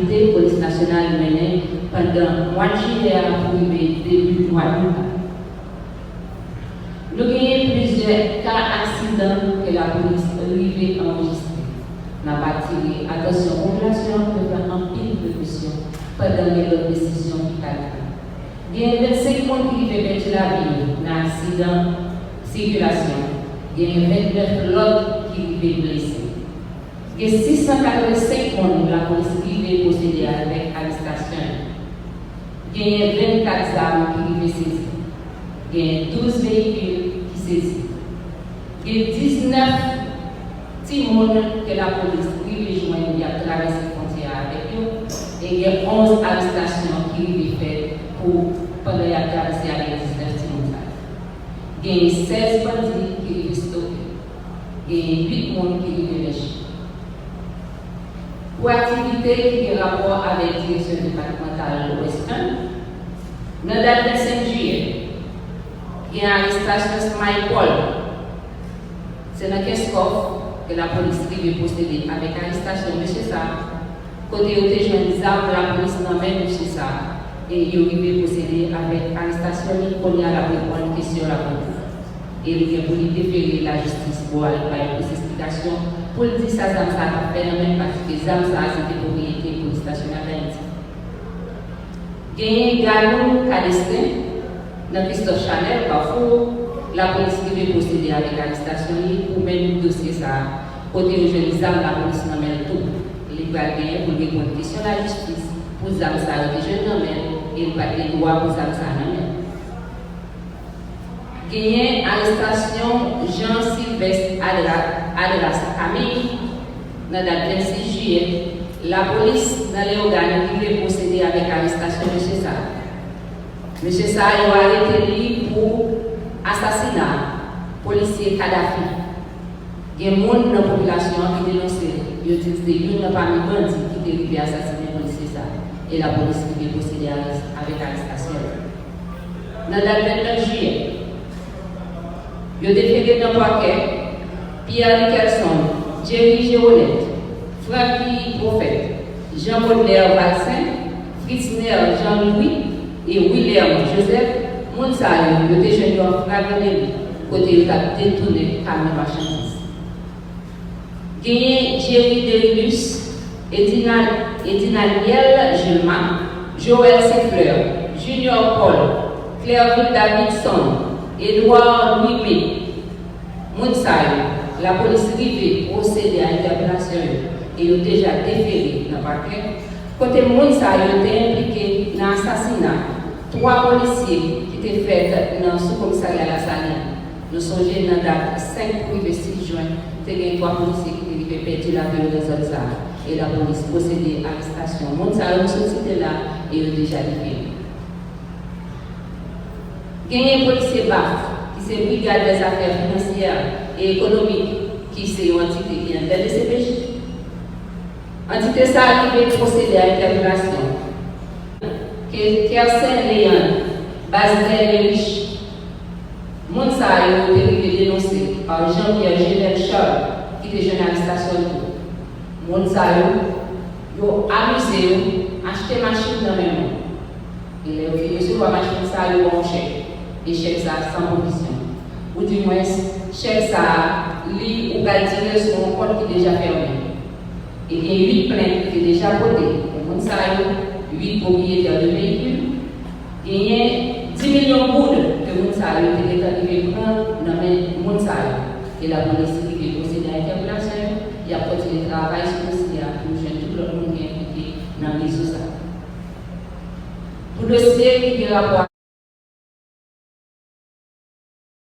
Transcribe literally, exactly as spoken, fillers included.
Polis Nasyonal mennen pandan mwa jiyè a pou rive debi mwa out la. Nou genyen plizyè ka aksidan ke lapolis rive anrejistre. N ap atire atansyon popilasyon an pou pran anpil prekosyon pandan gen lòt desizyon ki ka pran. Gen vennsenk moun ki rive pèdi lavi yo nan aksidan sikilasyon. Gen vennèf lòt ki rive blese. Gen sis san katrevensenk moun lapolis rive pwosede avèk arestasyon yo. Genyen vennkat zam ki rive sezi. Genyen douz veyikil ki sezi. Gen diznèf timoun ke lapolis rive jwenn y ap travèse fwontyè a avèk yo, e gen onz arestasyon ki rive fèt pou pandan y ap travèse avèk diznèf timoun sa yo. Genyen sèz bandi ki rive stope. Genyen uit moun ki rive lynche. Pou aktivite ki gen rapò avèk Direksyon Depatmantal Lwès en, nan dat vennsenk jiyè, gen arestasyon Smile Paul. Se nan Kenskòf ke lapolis rive pwosede avèk arestasyon mesye sa a, kote yo te jwenn zam lapolis nan men mesye sa a, e yo rive pwosede avèk arestasyon li. Kounye a l ap reponn kesyon lapolis. E li gen pou li defere lajistis pou al bay plis esplikasyon, pou l di sa zam sa a t ap fè nan men l, paske zam sa a se te pwopriyete Polis Nasyonal Dayiti. Genyen Ganou Cadesten, nan Christophe Chanel, Kafou, lapolis rive pwosede avèk arestasyon li pou menm dosye sa a, kote yo jwenn zam lapolis nan men l tou. Li pral genyen pou l reponn kesyon lajistis pou zam sa a yo te jwenn nan men l, e li pa t gen dwa pou zam sa a nan men l. Genyen arestasyon Jean Sylvestre Adra-, Adras Camille nan dat vennsis jiyè. Lapolis nan Leyogàn rive pwosede avèk arestasyon mesye sa a. Mesye sa a, yo arete li pou asasina polisye Kadhafi. Gen moun nan popilasyon an ki denonse l, yo di l se youn nan pami bandi ki te rive asasinen polisye sa a, e lapolis rive pwosede ares-, avèk arestasyon l. Nan dat vennèf jiyè, yo defere nan pakè Pierre Nickelson, Jerry Geronet, Francky Prophète, Jean Baudelaire Valcin, Fritzner Jean Louis e Wilherme Joseph. Moun sa yo, yo te jwenn yo an fragran deli, kote yo t ap detounen kamyon machandiz. Genyen Jerry Derilus, Edina-, Edinaniel Julma, Joël Saint-Fleur, Junior Paul, Clerville Davidson, Edouard Louis May. Moun sa yo, lapolis rive pwosede a entèpelasyon yo e yo deja defere nan pakè, kote moun sa yo te enplike nan asasina twa polisye ki te fèt nan sou komisarya Lasalin. Nou sonje nan dat senk pou rive sis jen, te gen twa polisye ki te rive pèdi lavi yo nan zòn sa a, e lapolis pwosede arestasyon moun sa yo m sot site la, e yo deja defere. Genyen polisye baf, ki se Brigade des Affaires Financières et Économiques, ki se yon antite ki anndan D C P J. Antite sa a rive pwosede a entèpelasyon. Ke-, Kersen Leandre, Basdè Lerich, moun sa yo te rive denonse pa Jean Pierre Jevel Charles, ki te jwenn arestasyon l tou. Moun sa yo, yo amize yo achte machin nan men moun. E lè yo fin resevwa machin sa, yo ba w chèk. E chèk sa a san pwovizyon. Oudimwens, chèk sa a, li, ou pral tire sou yon kont ki deja fèmen. E gen uit plent ki te deja pote pou moun sa yo, uit pwopriyetè de veyikil. Genyen dis milyon goud ke moun sa yo te gentan rive pran nan men moun sa yo. E lapolis rive pwosede a entèpelasyon yo, y ap kontinye travay sou dosye a pou jwenn tout lòt moun ki enplike nan rezo sa a. Pou dosye ki gen rapò